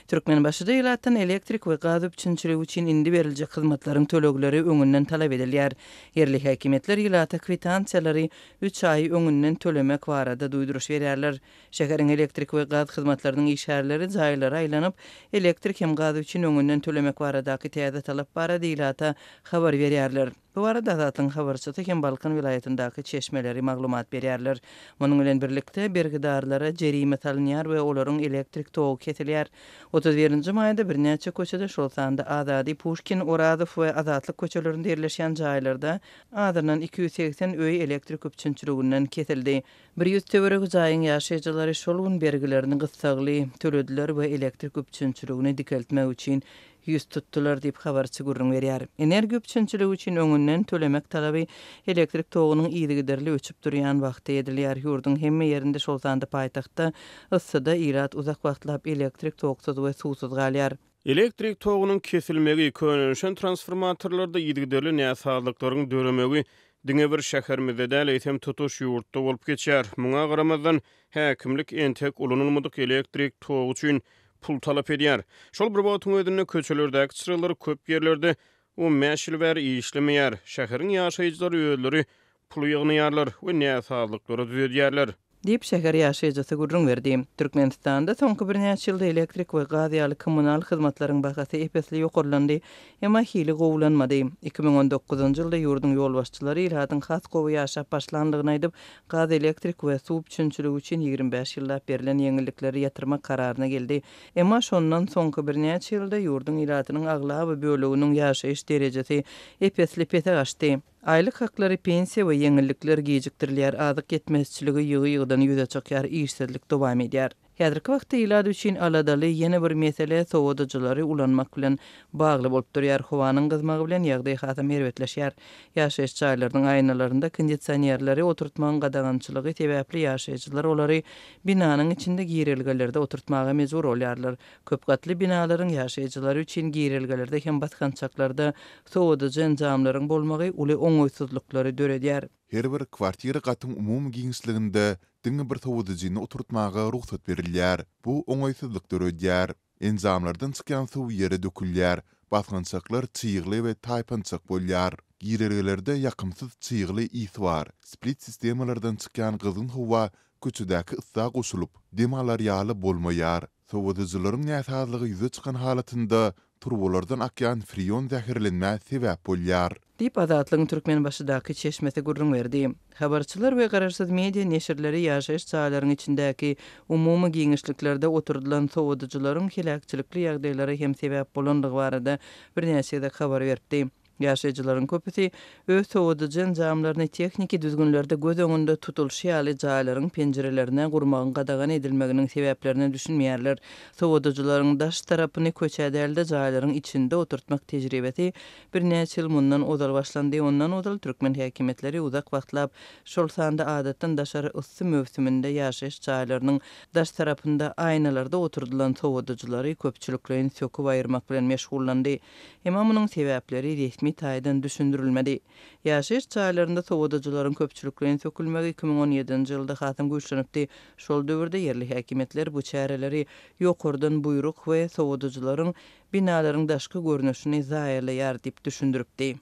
Türkmenbaşyda ilatdan elektrik we gaz üpjünçiligi üçin indi beriljek hyzmatlaryň tölegleri öňünden talap edilýär. Ýerli häkimiýetler ilata kwitansiýalary üç aý öňünden tölemek barada duýduryş berýärler. Şäheriň elektrik we gaz hyzmatlarynyň işgärleri jaýlara aýlanyp, elektrik hem gaz üçin öňünden tölemek baradaky täze talap barada ilata habar berýärler. Bu barada Azatlygyň habarçysy hem Balkan welaýatyndaky çeşmeleri maglumat berýärler. Munuň bilen birlikde, bergidarlara jerime salynýar we olaryň elektrik togy kesilýär. 31 nji maýda birnäçe köçede, şol sanda Azady, Puşkin, Orazow we Azatlyk köçelerinde ýerleşýän jaýlarda azyndan 280 öý elektrik üpjünçiliginden kesildi. 100 töweregi jaýyň ýaşaýjylary şol gün bergilerini gyssagly tölediler we elektrik üpjünçiligini dikeltmek üçin ýüz tutdular diýip, habarçy gürrüň berýär. Energiýa üpjünçiligi üçin öňünden tölemek talaby elektrik togunyň yzygiderli öçüp durýan wagty edilýär. Ýurduň hemme ýerinde, şol sanda paýtagtda yssyda ilat uzak wagtlap elektrik toksuz we suwsuz galýar. Elektrik togunyň kesilmegi, könelişen transformatorlarda yzygiderli näsazlyklaryň döremegi diňe bir şäherimizde däl, eýsem tutuş ýurtda bolup geçýär. Muňa garamazdan, häkimlik entek ulanylmadyk elektrik togy üçin pul talap edýär. Şol bir wagtyň özünde köçelerdäki çyralar köp ýerlerde 15 ýyl bäri işlemeýär. Şäheriň ýaşaýjylary özleri pul ýygnaýarlar we näsazlyklary düzedýärler. Diýip, şäher ýaşaýjysy gürrüň berdi. Türkmenistanda soňky birnäçe ýylda elektrik we gaz ýaly kommunal hyzmatlaryň bahasy ep-esli ýokarlandy, emma hili gowulanmady. 2019-njy ýylda ýurduň ýolbaşçylary ilatyň has gowy ýaşap başlandygyny aýdyp, gaz, elektrik we suw üpjünçiligi üçin 25 ýyllap berlen ýeňillikleri ýatyrmak kararyna geldi. Emma şondan soňky birnäçe ýylda ýurduň ilatynyň aglaba böleginiň ýaşaýyş derejesi ep-esli pese gaçdy. Aýlyk haklary, pensiýa we ýeňillikler gijikdirilýär, azyk ýetmezçiligi ýygy-ýygydan ýüze çykýar, işsizlik dowam edýär. Häzirki wagtda ilat üçin aladaly ýene bir mesele sowadyjylary ulanmak bilen bagly bolup durýar. Howanyň gyzmagy bilen ýagdaý hasam erbetleşýär. Ýaşaýyş jaýlarynyň aýnalarynda kondisionerleri oturtmagyň gadagançylygy sebäpli ýaşaýjylar olary binanyň içinde girelgelerde oturtmaga mejbur bolýarlar. Köp gatly binalaryň ýaşaýjylary üçin girelgelerde hem basgançaklarda Sowadyjy enjamlaryň bolmagy uly oňaýsyzlyklary döredýär. Her bir kwartira gatyň umumy giňişliginde diňe bir sowadyjyny oturtmaga rugsat berilýär. Bu oňaýsyzlyk döredýär. Enjamlardan çykýan suw ýere dökülýär, basgançaklar çygly we taýpançak bolýar. Girelgelerde ýakymsyz çygly ys bar. Split sistemalardan çykýan gyzgyn howa köçedäki yssa goşulyp, dem alar ýaly bolmaýar. Sowadyjylaryň näsazlygy ýüze çykan halatynda turbalardan akýan freon zäherlenmä sebäp bolýar. Diýip, Azatlygyň Türkmenbaşydaky çeşmesi gürrüň berdi. Habarçylar we garaşsyz media neşirleri ýaşaýyş jaýlaryň içindäki umumy giňişliklerde oturdylan sowadyjylaryň heläkçilikli ýagdaýlara hem sebäp bolandygy barada birnäçe gezek habar beripdi. Ýaşaýjylaryň köpüsi öz sowadyjy enjamlaryny tehniki düzgünlerde göz öňünde tutulyşy ýaly jaýlaryň penjirelerine gurmagyň gadagan edilmeginiň sebäplerine düşünmeýärler. Sowadyjylaryň daş tarapyny köçä däl-de jaýlaryň içinde oturtmak tejribesi birnäçe ýyl mundan ozal başlandy. Ondan ozal türkmen häkimiýetleri uzak wagtlap, şol sanda adatdan daşary yssy möwsüminde ýaşaýyş jaýlarynyň daş tarapynda aýnalarda oturdylan sowadyjylary köpçülikleýin söküp aýyrmak bilen meşgullandy. Emma munuň sebäpleri resmi taýdan düşündirilmedi. Ýaşaýyş jaýlarynda sowadyjylaryň köpçülikleýin sökülmegi 2017-nji ýylda hasam güýçlenipdi. Şol döwürde ýerli häkimiýetler bu çäreleri ýokardan buýruk we sowadyjylaryň binalaryň daşky görnüşini zaýalaýar diýip düşündiripdi.